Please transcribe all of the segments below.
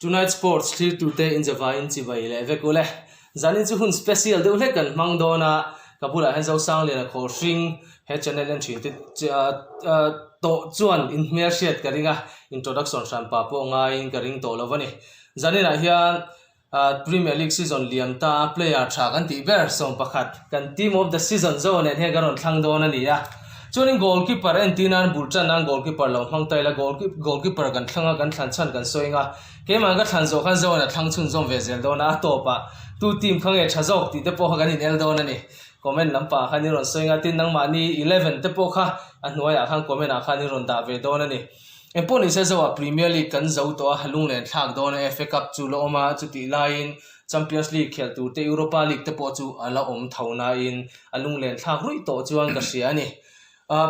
Tonight Sports thlirtute inzavaiin chibai leh vek ule. Zanin chu hun special deuh hlek kan hmang dawn a, ka bulah hian Zosangliana khawl hring he channel en thin te tawh chuan in hmelhriat ka ring a, introduction hranpa pawh ngaiin ka ring tawh lo a ni. Zaninah hian Premier League season liam ta a player tha kan tih ber 11 kan team of the season zo nen hian kan rawn thlang dawn a ni a. Chuanin goalkeeper entir nan bul tan nan goalkeeper lo hmang ta ila goalkeeper kan thlang a kan thlan chhan kan sawi anga keimah ka thlan zawh khan Zoan a thlang chhunzawm ve zel dawn a a tawpah tu team kha nge tha zawk tih te pawh kha kan in el dawn a ni. Comment lampah khan i rawn sawi anga tin nangmahni 11 te pawh kha a hnuaiah khan comment ah khan i rawn dah ve dawn a ni. Engpawh nise Zoa Premier League kan zo tawh a lunglen thlak dawn a FA Cup chu la awm a chutih laiin Champions League khelh tur te Europa League te pawh chu a la awm tho nain a lunglen thlak ruih tawh chuan ka hria a ni.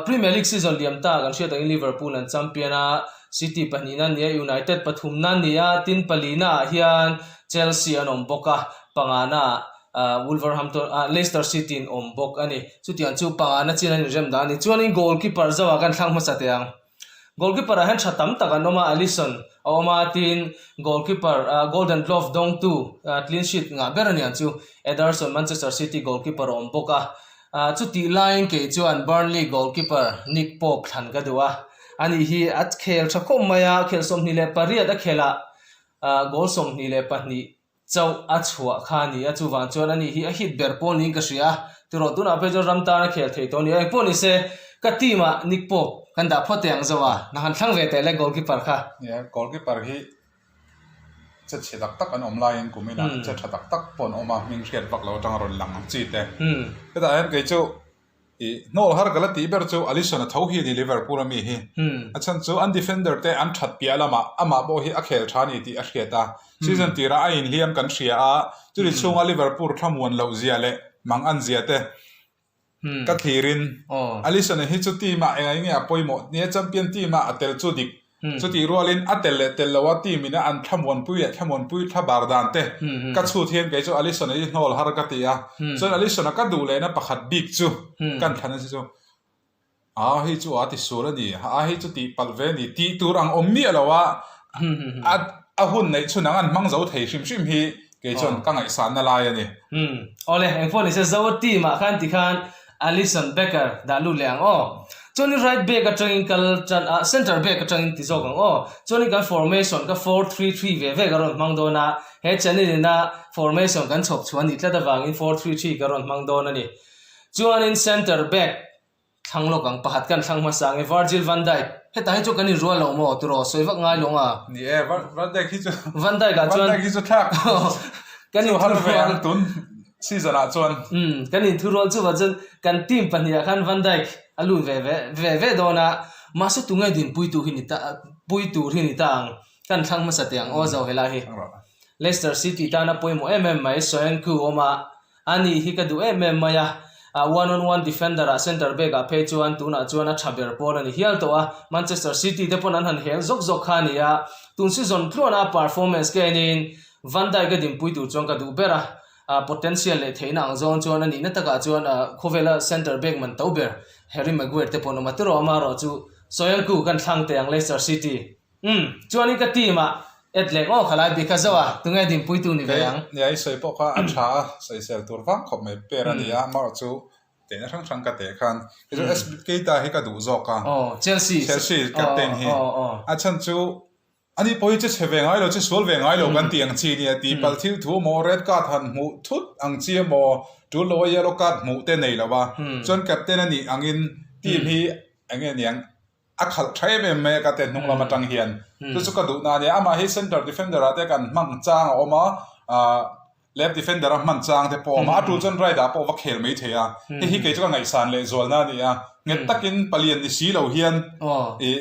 Premier League season liam ta kan hriat angin Liverpool an champion a, City pahnihna an ni a, United pathumna an ni a, tin palina ah hian Chelsea an awm bawk a, pangana ah Wolverhampton ah Leicester City an awm bawk a ni. Chutiang chu pangana chin an inrem dah a ni. Chuanin goalkeeper zoah kan thlang hmasa teh ang. Goalkeeper ah hian tha tam tak an awm a, Alisson a awm a, tin goalkeeper Golden Glove dawngtu clean sheet ngah ber a niang chu Ederson Manchester City goalkeeper a awm bawk a. Chutih laiin kei chuan Burnley goalkeeper Nick Pope thlan ka duh a, ani hi a khel tha khawp mai a, khel 28 a khelh ah goal 22 chauh a chhuah kha a ni a, chuvang chuan ani hi a hit ber pawh niin ka hria a, tiraw tunah phei chuan ram tan a khel thei tawh a ni a, engpawh ni se ka team ah Nick Pope kan dah phawt teh ang zo a, na han thlang ve teh le goalkeeper kha. Nia, goalkeeper hi che chhe tak tak an awm laiin kum inah che tha tak tak pawh an awm a, hming hriat vak lo atanga rawn lang ang chi te. Hetah hian kei chu I hnawl har ka la tih ber chu Alisson a tho hi a ni Liverpool a mi hi. A chhan chu an defender te an that piah lamah amah pawh hi a khel tha a ni tih a hriat a. Season tirah a inhliam kan hria a, chumi chhunga Liverpool thlamuan loh zia leh mang an zia te ka thlirin Alisson hi chu team ah enga enge a pawimawh nia champion team ah a tel chu dik Chutih rualin a tel leh tel loa team ina an thlamuanpui leh thlamuanpui thlabar dan te ka chhut hian kei chu Alisson-a hi hnawl har ka ti a. Chuan Alisson-a ka duh lehna pakhat bik chu kan thlan a si chu a hei chu a ti sual a ni, a hei chu tih palh ve a ni tih tur ang awm miah lo a, a hun neih chhun ang an hmang zo thei hrim hrim hi kei chuan ka ngaihsanna lai a ni. Awle, engpawh nise Zo team ah khan tikhan Alisson Becker dah lut leh ang aw. Chuanin right back atangin kal tan a, centre back atangin ti zawk ang aw. Chuanin kan formation ka 4-3-3 ve ve ka rawn hmang dawn a, he channel ina formation kan chhawp chhuah a nih tlat avangin 4-3-3 ka rawn hmang dawn a ni. Chuanin centre back thlang lawk ang, pakhat kan thlang hmasa ang e, Virgil van Dijk. Hetah hi chu kan inrual lo maw tiraw, sawi vak ngai lo ang a. Ni e, Van Dijk hi chu Van Dijk ah chuan Van Dijk hi chu thlak kan inthur ve ang tun. Season ah chuan. Umm kan inthurual chu va chuan kan team pahnih ah khan Van Dijk a lut ve ve ve ve dawn a, mahse tunge dinpui tur hi ni ta pui tur hi ni ta ang kan thlang hmasa teh ang aw zo helai hi. Leicester City tana pawimawh em em mai Soyuncu awm a, ani hi ka duh em em mai a, one on one defender ah centre back ah phei chuan tunah chuan a tha ber pawl a ni hial tawh a, Manchester City te pawn an han hel zawk zawk kha a ni a, tun season tluana a performance ka enin Van Dijk a dinpui tur chuan ka duh ber a, potential leh theihna ang zawng chuan a nihna takah chuan khawvela centre back man to ber Harry Maguire te pawh an awm a, tiraw amaherawh chu Soyuncu kan thlang teh ang Leicester City. Umm, chuanin ka team ah et leh aw khalai bik kha zo a, tunge dinpuitu ni ve ang? Nia i sawi pawh kha a tha a, sawisel tur vang khawp mai per a ni a, amaherawh chu tehna hrang hrang ka teh khan kei chu Keita hi ka duh zawk a, Chelsea Chelsea captain hi a chhan chu Ani pawh hi che chhe ve ngai lo, che sual ve ngai lo kan tih ang chi nia tih palh thil thu emaw red card han hmuh thut ang chi emaw tul lo a yellow card hmuh te nei lo a, chuan captain a nih angin team hi eng nge niang a khalh tha em em mai a ka te hnung lam atang hian chu chu ka duh na a nia, amah hi center defender ah te kan hmang chang a awm a ah left defender a hman chang te pawh a awm a, a tul chuan right ah pawh va khel mai thei a, hei hi kei chu ka ngaihsan leh zualna a ni a, nghet takin palian ni si lo hian ih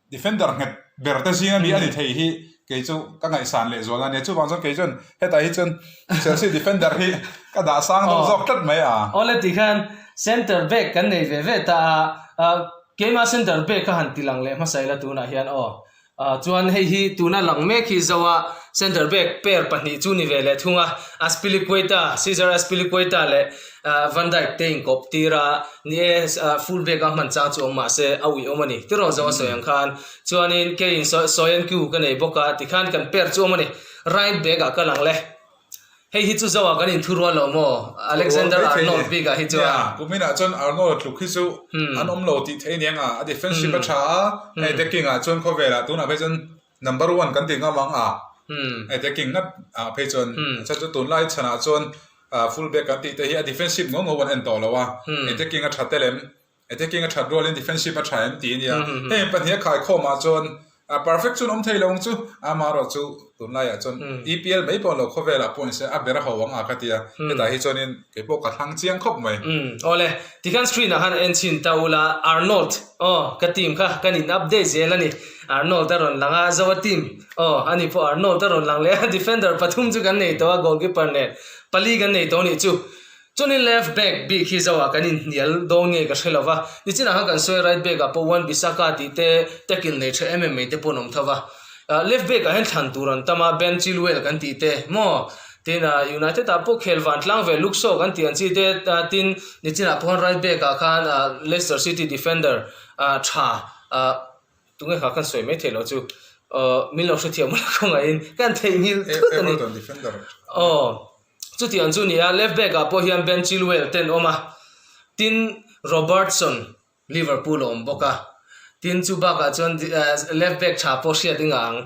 Defender nghet ber te zinga mi a ni thei hi kei chu ka ngaihsan leh zual a nia. Chuvang chuan kei chuan hetah hi chuan Chelsea defender hi ka dah sang deuh zawk tlat mai a. Awle tih khan centre back kan nei ve ve ta a, keimah centre back kha han ti lang leh hmasa ila tunah hian aw. Chuan hei hi tuna lang mek hi zo a. Centre back pair pahnih chu ni ve leh thung a, Azpilicueta, Cesar Azpilicueta leh Van Dijk te inkawp tir a, ni e, full back a hman chang chu awm mah se a uih awm a ni. Tiraw zawng a sawi ang khan. Chuanin keiin Soyuncu ka nei bawk a, tikhan kan pair chu awm a ni. Right back ah ka lang le. Hei hi chu Zoa kan inthu rual lo maw? Alexander Arnold bikah hi chuan. Nia, kuminah chuan Arnold tluk hi chu an awm lo tih theih aniang a, a defensive a tha a, hei attacking ah chuan khawvelah tunah phei chuan number one kan ti ngam ang a, attacking ngat ah phei chuan chhan chu tunlai chhanah chuan full back kan tih te hi a defensive ngawh ngawh an en tawh lo a, attacking a tha tel em? Attacking a that rualin defensive a tha em tih a nia. Heng pahnih a khaikhawm ah chuan perfect chuan awm thei lo ang chu. Amaherawh chu tunlaiah chuan EPL mai pawh lo khawvelah pawh nise a ber ho ang a ka ti a. Hetah hi chuanin kei pawh ka thlang chiang khawp mai. Awle, tikhan screen ah khan en chhin ta ula Arnold aw ka team kha kan in update zel a ni. Arnold a rawn lang a, Zoa team aw ani pawh Arnold a rawn lang leh a, defender pathum chu kan nei tawh a goalkeeper nen pali kan nei tawh a nih chu. Chuanin left back bik hi zoah kan inhnial dawn nge ka hre lo va, nichinah khan kan sawi right back ah pawh Wan Bissaka tih te tackle nei tha em em mai te pawh an awm tho va. Left back ah hian thlan tur an tam a, Ben Chilwell kan tih te maw? Tin United ah pawh khel van tlang ve Luke Shaw kan tih ang chi te tin nichinah pawh khan right back ah khan Leicester City defender tha Tunge kha kan sawi mai theih loh chu min lo hrethiam ula khawngaihin kan theihnghilh thut a ni. Aw chutiang chu ni a left back ah pawh hian Ben Chilwell te an awm a tin Robertson Liverpool a awm bawk a tin chu bakah chuan left back tha pawh hriat i ngah ang.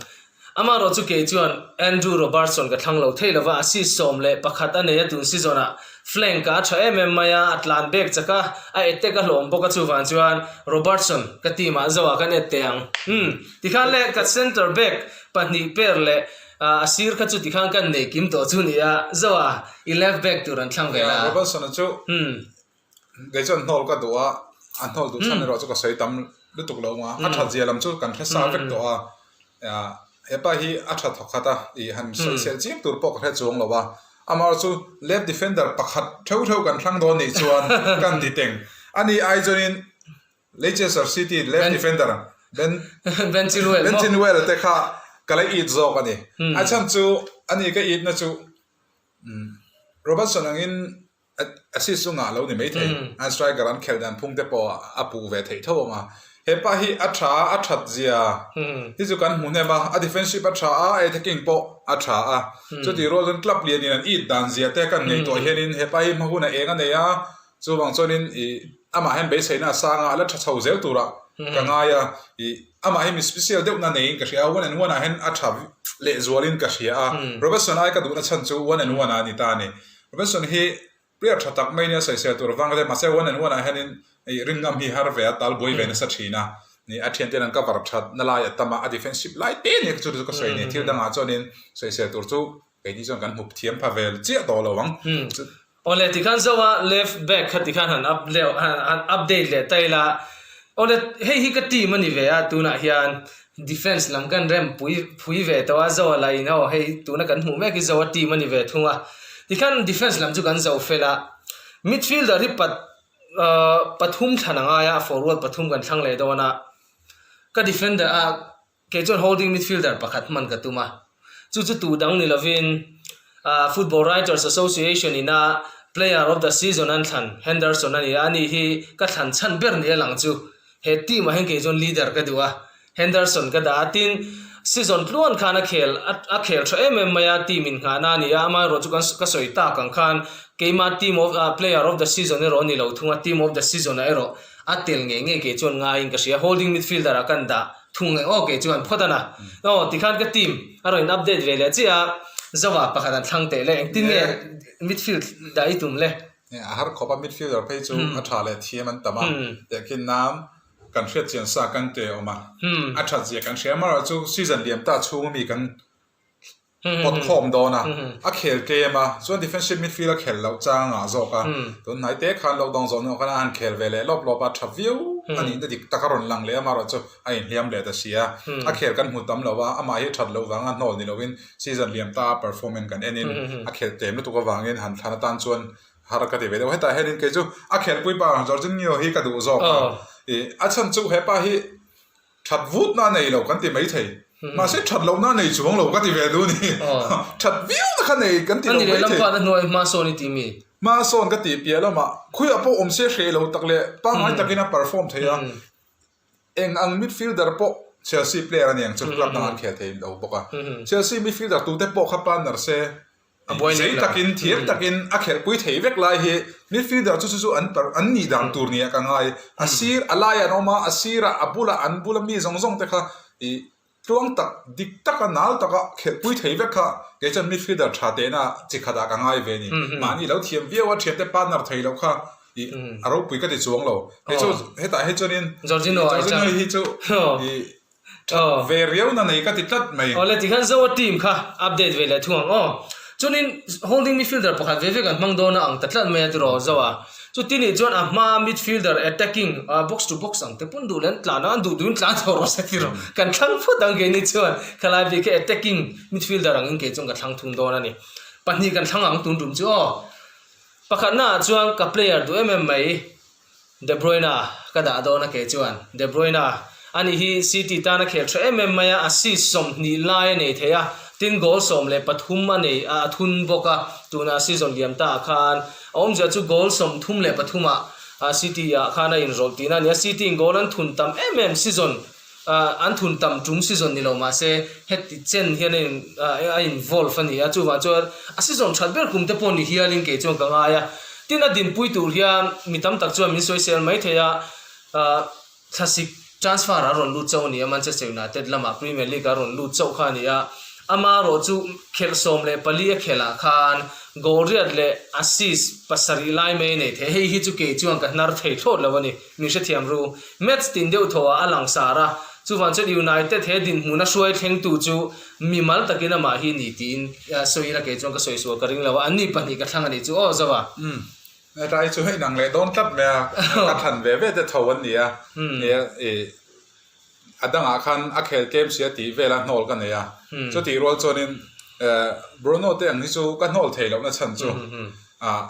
Amaherawh chu kei chuan Andrew Robertson ka thlang lo thei lova, assist 11 a nei a tun season ah flank ah a tha em em mai a, a tlan bek chak a, a attack a hlawm bawk a chuvang chuan Robertson ka team ah zo ah kan et teh ang. Umm tikhan le ka centre back pahnih pair leh a sir kha chu tikhan kan nei kim tawh chu ni a, zo ah i left back tur an thlang ve la. Robertson a chu Kei chuan hnawl ka duh a, a hnawl duh chhan erawh chu ka sawi tam lutuk lo ang a, a that zia lam chu kan hre sa vek tawh a, hepa hi a tha thawk khat a, ih han sawi sel chiam tur pawh ka hre chuang lo a, amaherawhchu left defender pakhat theuh theuh kan thlang dawn nih chuan kan ti teng a ni ai chuanin Leicester City left defender Ben Ben Chilwell te kha ka la it zawk a ni, a chhan chu ani ka itna chu Robertson angin Assist chu ngah lo ni maithei. An striker an khelh dan phung te pawh a puh ve theih tho ang a. He pa hi a tha a, a that zia hi chu kan hmu hnem a, a defensive a tha a, attacking pawh a tha a. Chutih rual chuan club lianin an it dan zia te kan ngaihtuah hianin he pa hi hma hun a eng a nei a, chuvang chuanin ih amah hian beiseina a sang a, a la tha chho zel turah ka ngai a. Ih amah hi mi special deuhna neiin ka hria a, one and one ah hian a tha lehzualin ka hria a. Robertson ai ka duhna chhan chu one and one ah a ni ta a ni. Robinson hi player tha tak mai nia sawisel tur vang te mahse one and one ah hianin ih rin ngam hi har ve a tal buai ve nasa thin a ni a thiante an cover that na lai a tam a a defensive lai te nia chu chu ka sawi ni thil dangah chuanin sawisel tur chu keini chuan kan hmu thiam pha vel chiah tawh lo ang. Awle tikhan zo a left back kha tikhan han up leh han update leh ta ila awle hei hi ka team a ni ve a tunah hian Defence lam kan rem pui phui ve tawh a, Zoa lah in aw hei tuna kan hmuh mek hi Zoa team a ni ve thung a, tikhan defence lam chu kan zo fel a, midfielder hi pat ahh pathum thlan a ngai a, forward pathum kan thlang leh dawn a, ka defender a kei chuan holding midfielder pakhat hman ka tum a, chu chu tu dang ni lovin ahh Football Writers Association ina player of the season an thlan Henderson a ni a, ani hi ka thlan chhan ber ni a lang chu. He team ah hian kei chuan leader ka duh a, Henderson ka dah a, tin season tluan khan a khel a khel tha em em mai a, team in nghahna a ni a, amaherawh chu kan ka sawi tak ang khan keima team of player of the season erawh a ni lo thung a, team of the season ah erawh a tel ngei ngei kei chuan ngaiin ka hria, holding midfielder ah kan dah thung ngei aw kei chuan phawt a na. Aw tikhan ka team a rawn in update ve leh chiah a, Zova pakhat an thlang teh le, engtin nge midfield dah i tum le? A har khawp a, midfielder phei chu a tha leh thiam an tam a, tehkhin nan kan hriat chian sa kan te awm a, a that zia kan hria amaherawh chu season liam ta chhung ami kan pawt khawm dawn a, a khel tlem a, chuan defensive midfield a khel loh chang ah zawk a, tun hnai te khan lockdown zawh hnuah khan a han khel ve leh lawp lawp a, tha viau a nihna dik tak a rawn lang leh amaherawh chu a inhliam leh ta si a, a khel kan hmu tam lo a, amah hi that loh vanga hnawl ni loin Season liam ta a performance kan en in a khelh tlem lutuk avangin han thlan atan chuan har ka ti ve deuh. Hetah hianin kei chu a khelhpui pa Jorginho hi ka duh zawk a. Ih a chhan chu hepa hi that vutna a nei lo kan ti mai thei. Mahse that lohna a nei chuang lo ka ti ve duh a ni. That viau na kha nei kan ti lo mai thei. Hma sawn i ti mi? Hma sawn ka tih piah lamah khawiah pawh awm se hreh lo tak leh pangngai takin a perform thei a. Eng ang midfielder pawh Chelsea player a ni ang chu club dangah an khel thei lo bawk a. Chelsea midfielder tute pawh kha partner se Zei takin, thiam takin a khelhpui thei vek lai hi midfielder chu chu chu an an nih dan tur nia ka ngai. A sir a laiah an awm a, a sirah a bulah an bula mi zawng zawng te kha ih tluang tak dik taka nal taka khelhpui thei vek kha kei chuan midfielder tha tehna chi khatah ka ngai ve a ni. Mahni lo thiam viau a thiante partner thei loh kha ih a ropui ka ti chuang lo. Kei chu hetah hi chuanin Jorginho hi chu ih That ve riau na nei ka ti tlat mai. Awle tikhan Zoa team kha update ve leh thung ang aw. Chuanin holding midfielder pakhat ve ve kan hmang dawn a ang ta tlat mai a tiraw Zoa. Chuti nih chuan a hma midfielder attacking box to box ang te pawn duh leh an tlan a, an duh duhin tlan tawh rawh se tiraw. Kan thlang phut ang keini chuan khalai bik hi attacking midfielder angin kei chuan ka thlang thung dawn a ni. Pahnih kan thlang ang tun tum chu aw. Pakhatnaah chuan ka player duh em em mai. De Bruyne ka dah dawn a kei chuan De Bruyne ani hi City tan a khel tha em em mai a, assist 20 lai a nei thei a, tin goal 13 a nei a thun bawk a, tuna season liam ta ah khan a awmzia chu goal 33 ah City ah khan a inrawlh tihna a ni a, City in goal an thun tam em em season an thun tam tum season ni lo mahse heti chen hian a in a involve a ni a, chuvang chuan a season that ber kum te pawh ni hialin kei chuan ka ngai a, tin a dinpui tur hian mi tam tak chuan min sawisel mai thei a, thlasik transfer a rawn lut chauh a ni a, Manchester United lamah Premier League a rawn lut chauh kha a ni a, amaherawh chu khelh 14 a khelh ah khan goal riat leh assist pasarih lai mai a nei thei, hei hi chu kei chuan ka hnar thei thlawt lo a ni. Min hrethiam ru. Match tin deuh thaw ah a langsar a, chuvang chuan United he dinhmun a hruai thlengtu chu mimal takin amah hi ni tiin sawi ila kei chuan ka sawi sual ka ring lo a, anni pahnih ka thlang a nih chu aw Zova. Umm, hetlai chu hei nang leh dawn tlat mai a, ka thlan ve ve te tho an ni a, nia ih a dangah khan a khel tlem sia tih vela hnawl ka nei a, chutih rual chuanin Bruno te ang hi chu ka hnawl thei lohna chhan chu ah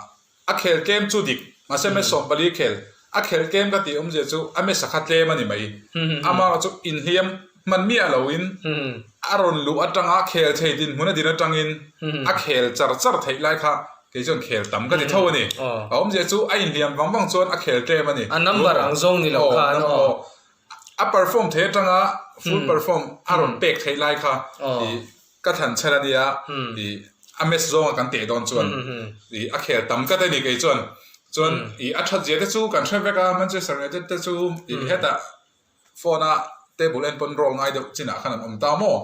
A khel tlem chu dik, mahse me 14 khel. A khel tlem ka tih awmzia chu a mesa kha tlem a ni mai. Amaherawh chu inhliam hman miah loin a rawn luh atanga khel thei dinhmun a din atangin a khel char char theih lai kha kei chuan khel tam ka ti tho a ni. A awmzia chu a inhliam vang vang chuan a khel tlem a ni. A number ang zawng ni lo khan aw. A perform thei atanga full perform a rawn pek theih lai kha Ka thlan chher a nia, ih a match zawnga kan teh dawn chuan ih a khel tam tlat a ni kei chuan. Chuan ih a that zia te chu kan hre vek a, Manchester United te chu ih hetah phone a table en pawn roll ngai deuh chinah khan an awm ta maw?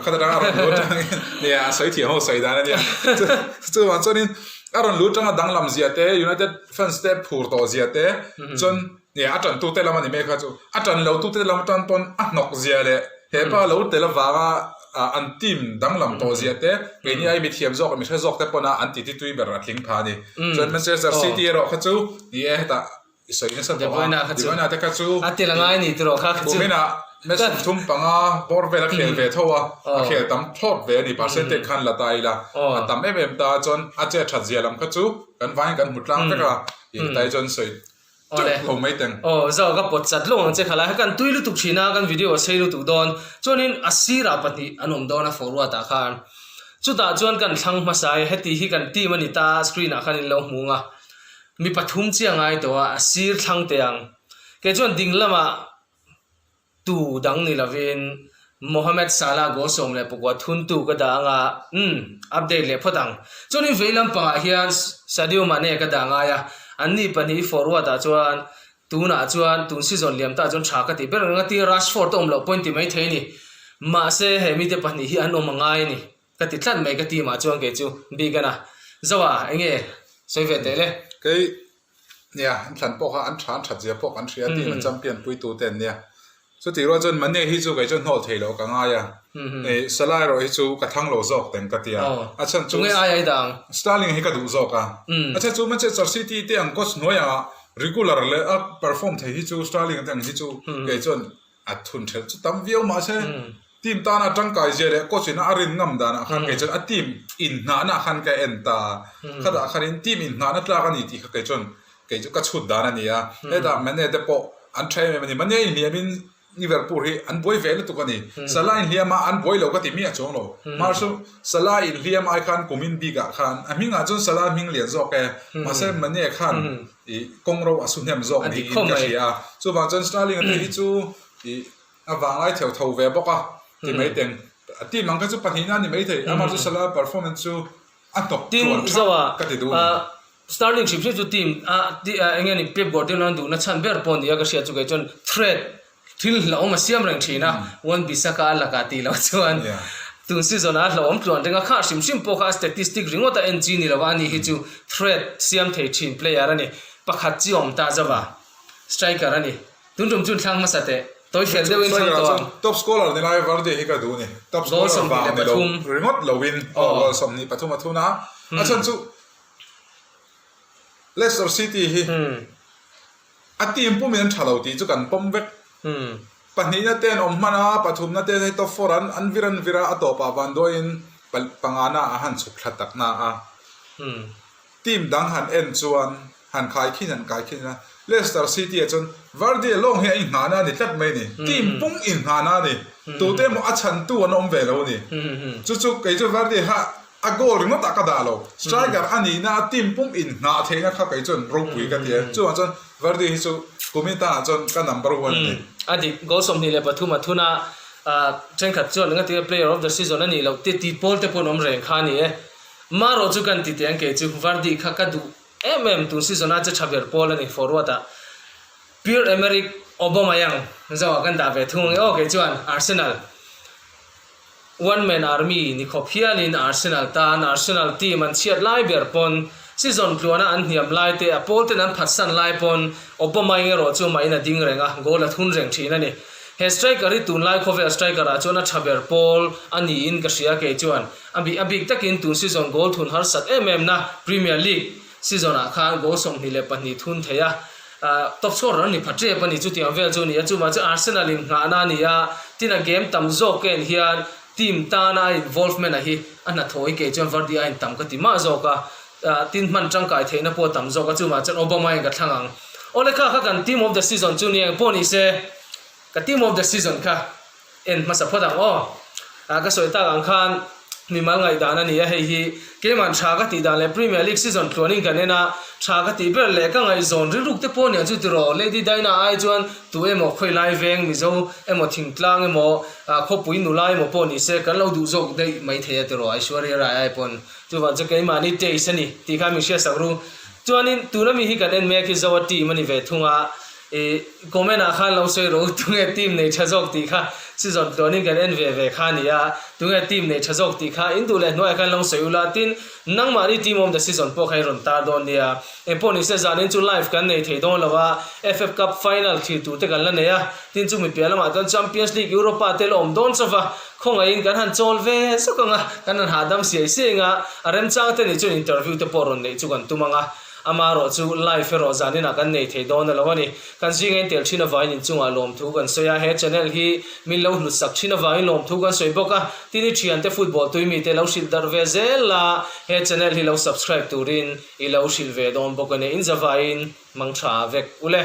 Khat atanga a rawn lut atangin nia a sawi thiam ho sawi dan a nia. Chuvang chuanin a rawn lut atanga danglam zia te, United fans te phur tawh zia te chuan Nia, a ṭantute lam a ni mai kha chu. A ṭan lotute lam atan pawn a hnawk zia leh he pa lo tel avanga an team danglam tawh zia te, keini ai mithiam zawk leh mihre zawk te pawn a an titi tui ber a tling pha a ni. Chuan Manchester City erawh kha chu ni e, hetah i sawi nasa tawh a, De Bruyne te kha chu kuminah match 35 bawr vel a khel ve tho a, a khel tam thlawt ve a ni, percentage khan la ta ila a tam em em ta a, chuan a chet that zia lam kha chu kan vangin kan hmu tlang vek a, tih chuan sawi Awle. Ho mai teng. Aw zau ka pawt chat lawng ang che khalai kha kan tui lutuk thin a kan video a sei lutuk dawn chuanin a sirah pahnih an awm dawn a forward ah khan chutah chuan kan thlang hmasa e heti hi kan team a ni ta screen ah khan in lo hmu ang a mi pathum chiah ngai tawh a a sir thlang teh ang kei chuan ding lamah Tu dang ni lovin Mohamed Salah goal 19 thuntu ka dah ang a, umm, update leh phawt ang. Chuanin vei lampangah hian Sadio Mane ka dah ngai a, anni pahnih forward ah chuan tunah chuan tun season liam tah chuan tha ka tih ber ang a, tin Rashford a awm loh pawhin ti mai thei a ni. Mahse he mite pahnih hi an awm a ngai a ni ka ti tlat mai ka team ah chuan kei chu Bigan a. Zoa enge sawi ve teh le? Kei Nia, an thlan pawh kha an tha an that zia pawh kan hria team an champion pui tu te an nia. Chutih rual chuan Mane hi chu kei chuan hnawl thei loh ka ngai a. Hei Salah erawh hi chu ka thlang lo zawk teng ka ti a. A chhan chu Sterling hi ka duh zawk a. A chhan chu Manchester City te ang coach hnuai anga regular leh a perform thei hi chu Sterling te ang hi chu kei chuan A thun ṭhelh chu tam viau mahse team tana tangkai zia leh coach ina a rin ngam danah khan kei chuan a team inhnahna ah khan ka en ta a, khatah khanin team inhnahna tlak a ni tih kha kei chuan kei chu ka chhut dan a ni a, hetah Mane te pawh an ṭha em em a ni, Mane inhliamin Liverpool hi an buai ve lutuk a ni. Salah inhliam a an buai lo ka ti miah chuang lo. Mahse Salah inhliam ai khan kumin bikah khan a hmingah chuan Salah hming lian zawk e. Mahse Mane khan ih kawng ro a su hnem zawk niin ka hria a. Chuvang chuan Sterling a te hi chu ih a vanglai theu tho ve bawk a ti mai teng. A team ang kha chu pahnihna a ni maithei. Amah chu Salah performance chu a hnawk tluan tha ka ti duh a ni. Sterling hrim hrim chu team a eng nge ni Pep Guardiola an duhna chhan ber pawh nia ka hriat chu kei chuan threat thil hlauhawm a siam reng thin a, Wan Bissaka a lakah tih loh chuan tun season ah a hlauhawm tluan reng a, kha hrim hrim pawh kha a statistic ringawt a en chi ni lo a, ani hi chu threat siam thei thin player a ni, pakhat chi awm ta zauh a, striker a ni. Tun tum chuan thlang hmasa teh, tawi fel deuhin thlang tawh ang. Top scorer ni lai Vardy hi ka duh a ni. Top scorer vang ni lo ringawt loin aw goal 23 a thun a, a chhan chu Leicester City hi a team pumin an tha lo tih chu kan pawm vek. Pahnihna te an awm hman a, pathumna te hei top four an an vir an vir a, a tawpah vanduaiin pangana a han chhuk thla tak na a. Team dang han en chuan han khai khin han kai khin a, Leicester City ah chuan Vardy lawng hi a inghahna a ni tlat mai a ni. Team pung inghahna a ni. Tute emaw a chhantu an awm ve lo a ni. Chu chu kei chu Vardy kha a goal ringawt ah ka dah lo. Striker a nihna a team pum inghah theihna kha kei chuan ropui ka ti a. Chuvang chuan Vardy hi chu kumin tanah chuan ka number one a ni. A dik, goal 23 a thun a, thenkhat chuan engati player of the season a nih loh te tih pawl te pawh an awm reng kha a ni e. Marawh chu kan ti teh ang kei chu Vardy kha ka duh em em tun season a che tha ber pawl a ni forward ah Pierre Emerick Aubameyang zo ah kan dah ve thung ang e aw kei chuan Arsenal one man army ni khawp hial in Arsenal tan Arsenal team an chhiat lai ber pawn season tluan a an hniam lai te a pawl ten an phatsan lai pawn Aubameyang erawh chu mah in a ding reng a goal a thun reng thin a ni. He striker hi tunlai khawvel striker ah chuan a tha ber pawl a niin ka hria kei chuan a bih a bik takin tun season goal thun harsat em em na Premier League season ah khan goal 22 thun thei a, top scorer a ni pha tep a ni chutiang vel chu a ni a, chuvang chu Arsenal in nghahna a ni a, tin a game tam zawk en hian team tana a involvement a hi a hnathawh hi kei chuan Vardy a intam ka ti mah zawk a, tin hman tangkai theihna pawh a tam zawk a, chuvang chuan Aubameyang ka thlang ang. Awle kha kha kan team of the season chu ni eng pawh ni se ka team of the season kha en hmasa phawt ang aw. Ah ka sawi tak ang khan mimal ngaihdan a ni a hei hi keiman tha ka tih dan leh Premier League season tluanin kan en a tha ka tih ber leh ka ngaihzawn rilruk te pawh nia chu tiraw Lady Diana ai chuan tu emaw khawilai veng Mizo emaw thingtlang emaw ah khawpui nula emaw pawh ni se kan lo duh zawk daih mai thei a tiraw Aishwarya Rai ai pawn chuvang chu keimahni taste a ni tih kha min hriatsak ru. Chuanin tuna mi hi kan en mek hi Zoa team a ni ve thung a, ih comment ah khan lo sawi rawh u tunge team nei tha zawk tih kha season tluanin kan en ve ve kha a ni a, tunge team nei tha zawk tih kha in duh leh hnuaiah khan lo sawi ula tin nangmahni team awm the season pawh kha i rawn tar dawn nia. Engpawh nise zanin chu live kan nei thei dawn lo a, FF Cup final thlir tur te kan la nei a, tin chu mi piah lamah chuan Champions League Europa te la awm dawn chauh va, Khawngaihin kan han chawl ve zawk ang a, kan han hahdam siai siai ang a, a remchang te nih chuan interview te pawh rawn neih chu kan tum ang a, amaherawh chu live erawh zaninah kan nei thei dawn a lo a ni. Kan zinga in tel thin avangin inchungah lawmthu kan sawi a, he channel hi min lo hlut sak thin avangin lawmthu kan sawi bawk a, tin i thiante football tui mite lo hrilh darh ve zel la, he channel hi lo subscribe turin i lo hrilh ve dawn bawk a ni, in zavaiin mangtha vek ule.